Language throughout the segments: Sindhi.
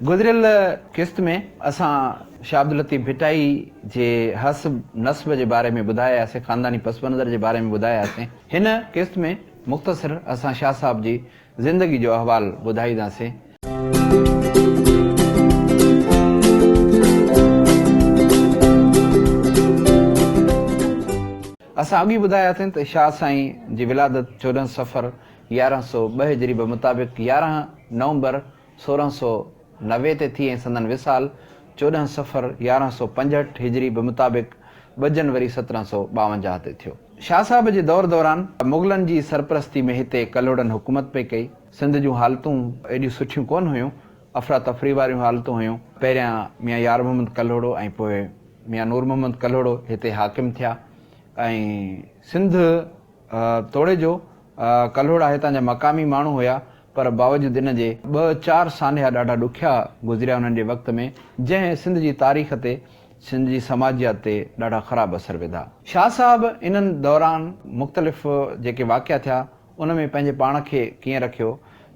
گذريل قسط ۾ اسان شاهه عبداللطيف ڀٽائي جي حسب نسب جي باري ۾ ٻڌاياسين، خانداني پس منظر جي باري ۾ ٻڌاياسين. هن قسط ۾ مختصر اسان شاهه صاحب جي زندگي جو احوال ٻڌائينداسين. اسان اڳ ئي ٻڌاياسين ته شاهه سائين جي ولادت 14 صفر 1102 هجري بمطابق 11 نومبر 1690 تي ٿي ۽ سندن وصال 14 صفر 1165 هجري بمطابق 2 جنوري 1752 تي ٿيو. شاهه صاحب جي دور دوران مغلن جي سرپرستي ۾ هتي ڪلهوڙن حڪومت پئي ڪئي. سنڌ جون حالتون ايڏيون سٺيون ڪونه هيون. افراتفري واريون حالتون هيون. پهريان ميان يار محمد ڪلهوڙو ۽ پوء ميان نور محمد ڪلهوڙو هتي حاڪم ٿيا ۽ سنڌ توڙي جو ڪلهوڙا هتان جا مقامي ماڻهو هيا پر باوجود ان جي ٻه چار سانحا ڏاڍا ڏکيا گذريا انهن جي وقت ۾ جنهن سنڌ جي تاريخ تي سنڌ جي سماجيات تي ڏاڍا خراب اثر وڌا. شاهه صاحب انهن دوران مختلف جيڪي واقعا ٿيا ان ۾ پنهنجي پاڻ کي ڪيئن رکيو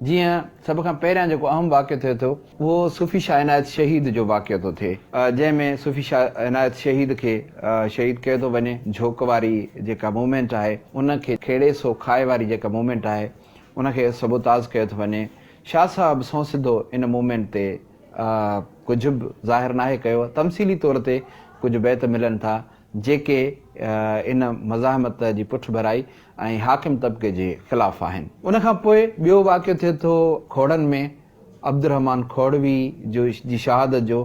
جيئن سڀ کان پهريان جيڪو اهم واقعو ٿئي ٿو اهو صوفي شاهه عنايت شهيد جو واقعو ٿو ٿئي جنهن ۾ صوفي شاهه عنايت شهيد کي شهيد ڪيو ٿو وڃي جهوڪ واري جيڪا موومينٽ آهي ان کي کيڙي سو کائي واري جيڪا موومينٽ آهي ان کي سبوتاز ڪيو ٿو وڃي شاهه صاحب سنئون سڌو ان موومينٽ تي ڪجهه به ظاهر ناهي ڪيو تمثيلي طور تي ڪجهه بيت ملن ٿا جيڪي ان مزاحمت جي پٺڀرائي ۽ حاڪم طبقي جي خلاف آهن. ان کان پوء ٻيو واقعو ٿئي ٿو کوڙن ۾ عبدالرحمان کوڙوي جو جي شهادت جو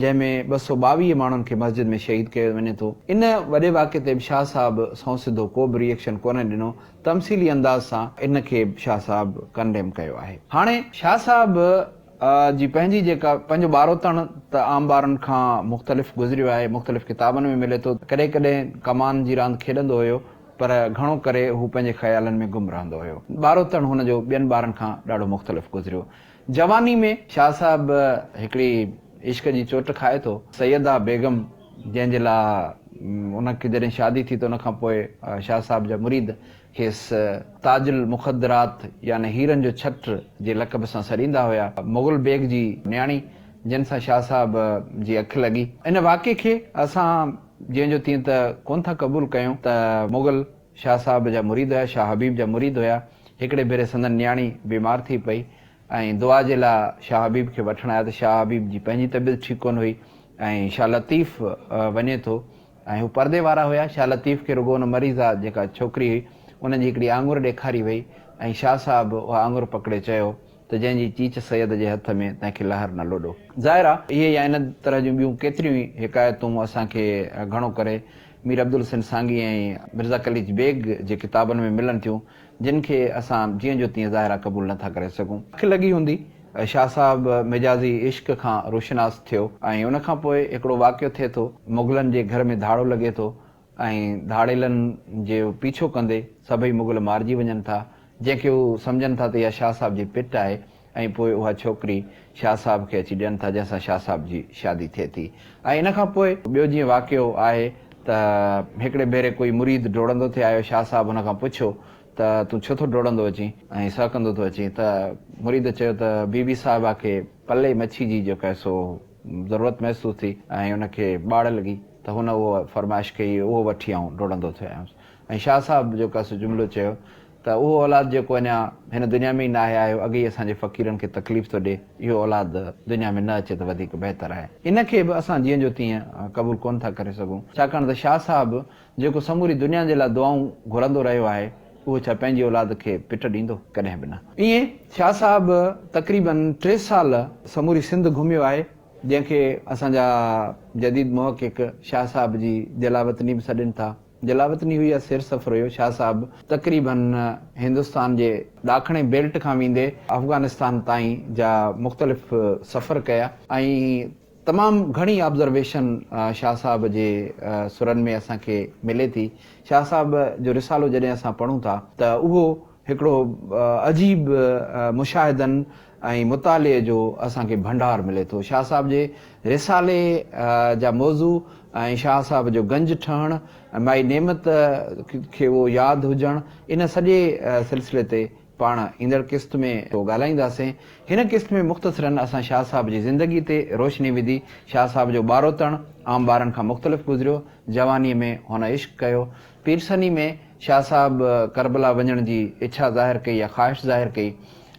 جنهن ۾ 222 ماڻهن کي مسجد ۾ شهيد ڪيو وڃي ٿو. ان وڏي واقعي تي به شاهه صاحب سنئون سڌو ڪو به ري ايڪشن ڪونه ڏنو تمثيلي انداز سان ان کي به شاهه صاحب ڪنڊيم ڪيو آهي. هاڻي شاهه صاحب جي پنهنجي جيڪا پنهنجو ٻاروتڻ ته عام ٻارن کان مختلف گذريو آهي، مختلف ڪتابن ۾ ملي ٿو ته ڪڏهن ڪڏهن ڪمان جي راند کيڏندو هيو پر گهڻو ڪري هو پنهنجي خيالن ۾ گم رهندو هيو. ٻاروتڻ هن جو ٻين ٻارن کان ڏاڍو مختلف گذريو. جواني ۾ شاهه صاحب هڪڙي عشق جي چوٽ کائي ٿو. سيده بيگم جنهن جي لاء ان کي جڏهن شادي ٿي ته ان کان پوء شاهه صاحب جا مريد کيس تاج المخدرات يعني هيرن جو ڇٽ جي لقب سان سڏيندا هيا. مغل بيگ جي نياڻي جنھن سان شاهه صاحب جي اک لڳي. ان واقعي کي اسان جيئن جو تيئن ته ڪونه ٿا قبول ڪيون ته مغل شاهه صاحب جا مريد هيا، شاهه حبيب جا مريد هيا. هڪڙي ڀيري سندن نياڻي بيمار ٿي پئي ۽ دعا جي لاء شاهه حبيب کي وٺڻ آيا ته شاهه حبيب جي پنهنجي طبيعت ٺيڪ ڪونه هئي ۽ شاهه لطيف وڃي ٿو ۽ هو پردي وارا هيا. شاهه لطيف کي رڳو ان مريضه جيڪا ڇوڪري هئي، ان جي هڪڙي آڱر ڏيکاري وئي ۽ شاهه صاحب اها آڱر پڪڙي چيو ته جنهن جي چيچ سيد جي هٿ ۾، تنهن کي لهر نه لوڏو. ظاهر آ، اهي يا ان طرح جون ٻيون ڪيتريون ئي حڪايتون اسان کي گهڻو ڪري مير عبدالحسين سانگي ۽ مرزا قليچ بيگ جي ڪتابن ۾ ملن ٿيون، جن کي اسان جيئن جو تيئن ظاهر آ قبول نه ٿا ڪري سگهون. اک لڳي هوندي. شاهه صاحب مجازي عشق کان روشناس ٿيو ۽ ان کان پوء هڪڙو واقعو ٿئي ٿو، مغلن جي گهر ۾ ڌاڙو لڳي ٿو ۽ ڌاڙيلن جو پيڇو ڪندي سڀئي مغل مارجي وڃن ٿا، جنهن کي هو سمجهن ٿا ته اها شاهه صاحب جي پٽ آهي ۽ پوء اها ڇوڪري شاهه صاحب کي اچي ڏين ٿا، جنهن سان شاهه صاحب جي شادي ٿئي ٿي ۽ ان کان پوء ٻيو جيئن واقعو آهي ته هڪڙي ڀيري ڪوئي مريد ڊوڙندو ٿي آيو، شاهه صاحب هن کان پڇيو ته تون ڇو ٿو ڊوڙندو اچين ۽ سهڪندو ٿو اچين ته مريد چيو ته بي بي صاحبه کي پلي مڇي جي جيڪا سو ضرورت محسوس ٿي ۽ ان کي ٻاڙ لڳي ته هن اهو فرمائش ڪئي اهو وٺي آئون ڊوڙندو ٿو آيس ۽ شاهه صاحب جيڪا سو جملو چيو ته اهو اولاد جيڪو اڃا هن دنيا ۾ ئي ناهي آيو اڳ ئي اسان جي فقيرن کي تڪليف ٿو ڏي اهو اولاد دنيا ۾ نه اچي ته وڌيڪ بهتر آهي. ان کي به اسان جيئن جو تيئن قبول ڪونه ٿا ڪري سگهون ڇاڪاڻ ته شاهه صاحب جيڪو سموري دنيا جي لاء دعائون گهرندو رهيو آهي، اهو ڇا پنهنجي اولاد کي پٽ ڏيندو؟ ڪڏهن به نه. ائين شاهه صاحب تقريباً ٽي سال سموري سنڌ گهميو آهي، جنهن کي اسان جا جديد محقق شاهه صاحب جي جلاوطني به سڏين ٿا. جلاوطني هئي يا سير سفر هيو، شاهه صاحب تقريباً هندستان جي ڏاکڻي بيلٽ کان ويندي افغانستان تائين جا مختلف سفر ڪيا ۽ تمام گهڻي آبزرويشن شاهه صاحب جي سرن ۾ اسان کي ملي ٿي. شاهه صاحب جو رسالو جڏهن اسان پڙهون ٿا ته اهو هڪڙو عجيب مشاهدن ۽ مطالعي جو اسان کي ڀنڊار ملي ٿو. شاهه صاحب جي رسالي جا موضوع ۽ شاهه صاحب جو گنج ٺهڻ ۽ مائي نعمت کي اهو ياد هجڻ ان سڄي سلسلي تي پاڻ ايندڙ قسط ۾ ڳالهائينداسين. هن قسط ۾ مختصراً اسان شاهه صاحب جي زندگي تي روشني وڌي. شاهه صاحب جو ٻاروتڻ عام ٻارن کان مختلف گذريو. جوانيء ۾ هن عشق ڪيو. پيرسني ۾ شاهه صاحب ڪربلا وڃڻ جي اڇا ظاهر ڪئي يا خواهش ظاهر ڪئي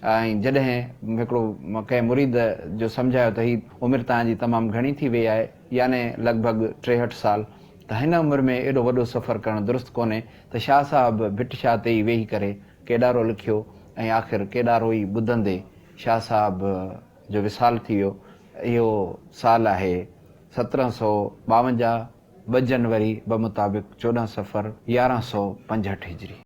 ۽ جڏهن هڪڙو ڪنهن مريد جو سمجهايو ته هي عمر توهان جي تمام گهڻي ٿي وئي آهي يعني لڳ ڀڳ 63 سال ته هن عمر ۾ ايڏو وڏو سفر ڪرڻ درست ڪونهي ته شاهه صاحب ڀٽ شاهه تي ئي ويهي ڪري ڪيڏارو لکيو ۽ آخر ڪيڏارو ئي ٻڌندي شاهه صاحب جو وصال ٿي ويو. اهو سال آهي 1752، ٻه جنوري بمطابق 14 صفر 1165 هجري.